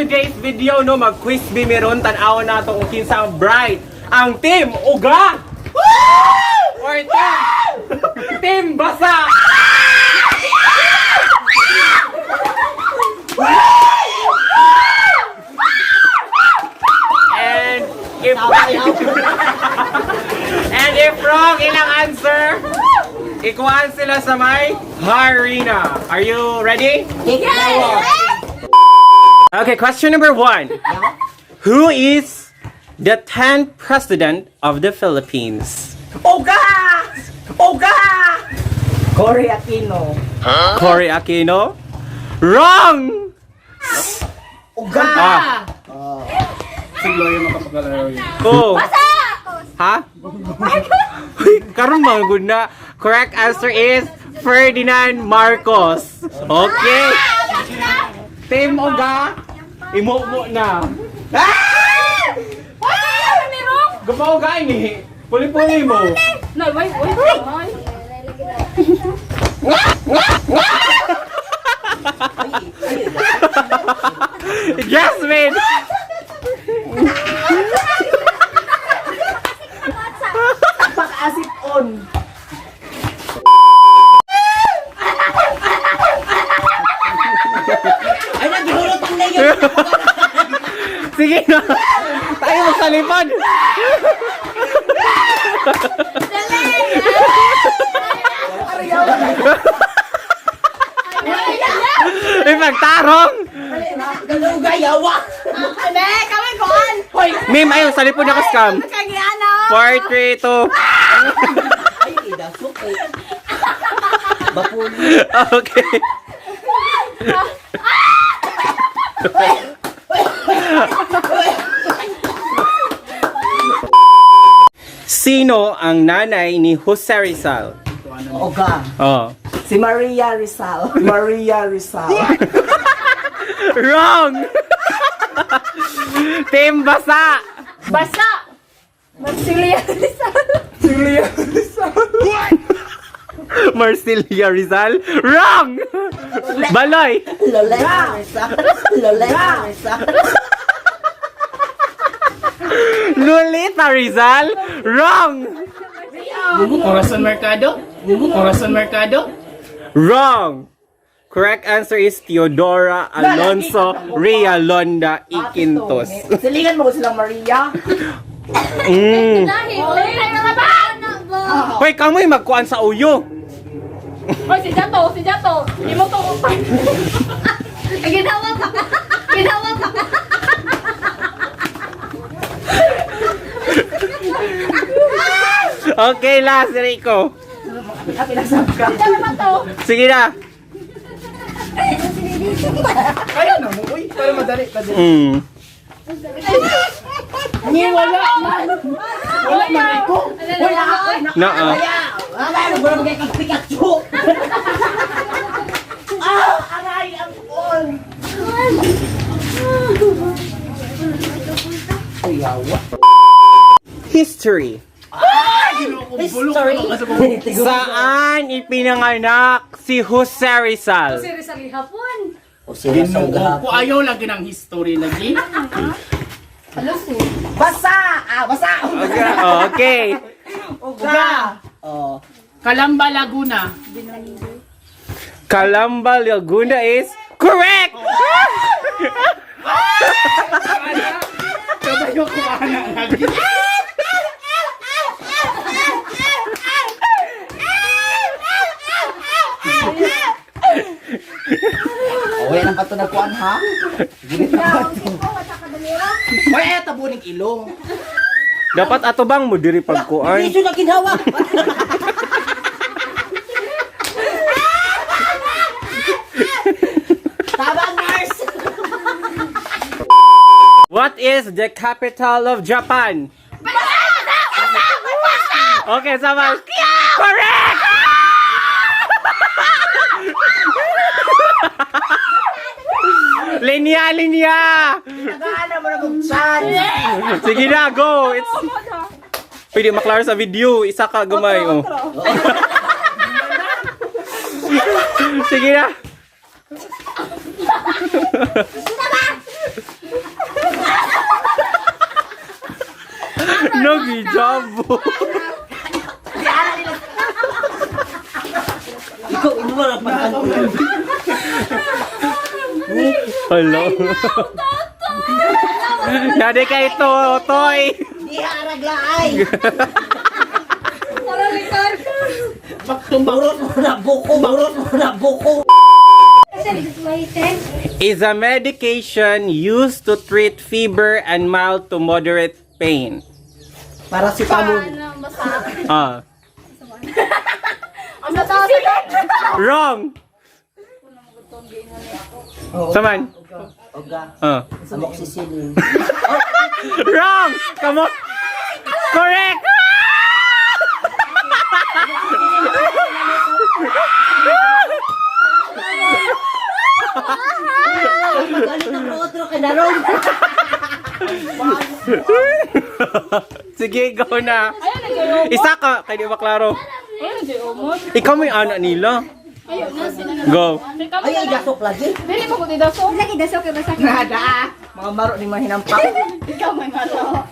today's video, no, mag-quiz mi meron, tan-awon nato kung kinsa ang bright. Ang Team Uga! Or Team Basa! And if And if wrong ilang answer, ikuan sila sa may Harina. Are you ready? Okay, question number 1. Who is the 10th president of the Philippines? Uga! Uga! Cory Aquino. Cory Aquino? Wrong! Uga! Ah. Ko. Ha? Uy, karon mga good na. Correct answer is Ferdinand Marcos. Okay. Team Oga, imo mo na. Ah! Gumawa ka ini. Puli-puli mo. No, wait, wait, wait. Yes, man. Pag-asip on. Ay, nagihulot ang layo. Sige na. Tayo magsalipad. Ay, magtarong. Galugay, yawa. Ane, kami kuan. Ma'am, ayaw, salipod ako scam. Kagiano. 4, 3, 2. Ay, idasok eh. Bapuli. Okay. Sino ang nanay ni Jose Rizal? Uga. Oh. Si Maria Rizal. Maria Rizal. Wrong! Team Basa! Basa. Marsilia Rizal. Maria Rizal. Marcilia Rizal? Wrong! Baloy! Loleta Rizal. Loleta Rizal. Lolita Rizal? Wrong! Corazon Mercado? Corazon Mercado? Wrong! Correct answer is Teodora Alonso Rialonda Iquintos. Silingan mo ko silang Maria. Hoy, kamoy magkuan sa uyo. Oy, si Jato, si Jato. Imo to upan. Ginawa pa ka. Ginawa pa ka. Okay, last Rico. Pinasap ka. Ano to? Sige na. Kaya na mo. Uy, para madali. Madali. Ni wala man. Wala man ako. Uy, nakakoy. Naa. Ay, wala magay kang Pikachu. Ah, aray, ang on. Uy, yawa. History. History. Saan ipinanganak si Jose Rizal? Si Rizal hapon. O sila sa Ginoo ko ayaw lagi ng history lagi. Basa! Ah, basa! Okay. Uga! Oh. Kalamba Laguna. Calamba Laguna is correct! Kabayo ko ana lagi. Oh, wala nang pato nagkuan ha? Ginit na pato. Uy, ay, tabuning ilong. Dapat ato bang mo diri pagkuan? Piso na ginawa. Tabang nurse. What is the capital of Japan? Okay, sama. Correct! Linya, linya! Tagaan mo na kong chance. Sige na, go! It's... Pwede maklaro sa video. Isa ka gamay. Oh. Sige na. Hala, gijabo. Ikaw, imo na pag Hala. Nade kay Totoy. Di araglaay. Paralikan. Burot mo na buko, burot mo na buko. Is a medication used to treat fever and mild to moderate pain. Paracetamol. Ano, basta. Ah. Ang natawa. Wrong. Saman. Oga, Ah. amoxicillin. Wrong! Come on! Correct! Magaling ang otro ka na ron. Sige, go na. Ayun, nag-iomot. Isa ka, kay di ba klaro? Ayun, nag-iomot. Ikaw may anak nila. Ayun na, sila na. Go. Ay, ay, dasok lagi. Dili mo ko didaso. Lagi daso kay basta. Nada. Mga maro ni mahinampak. Ikaw may maro.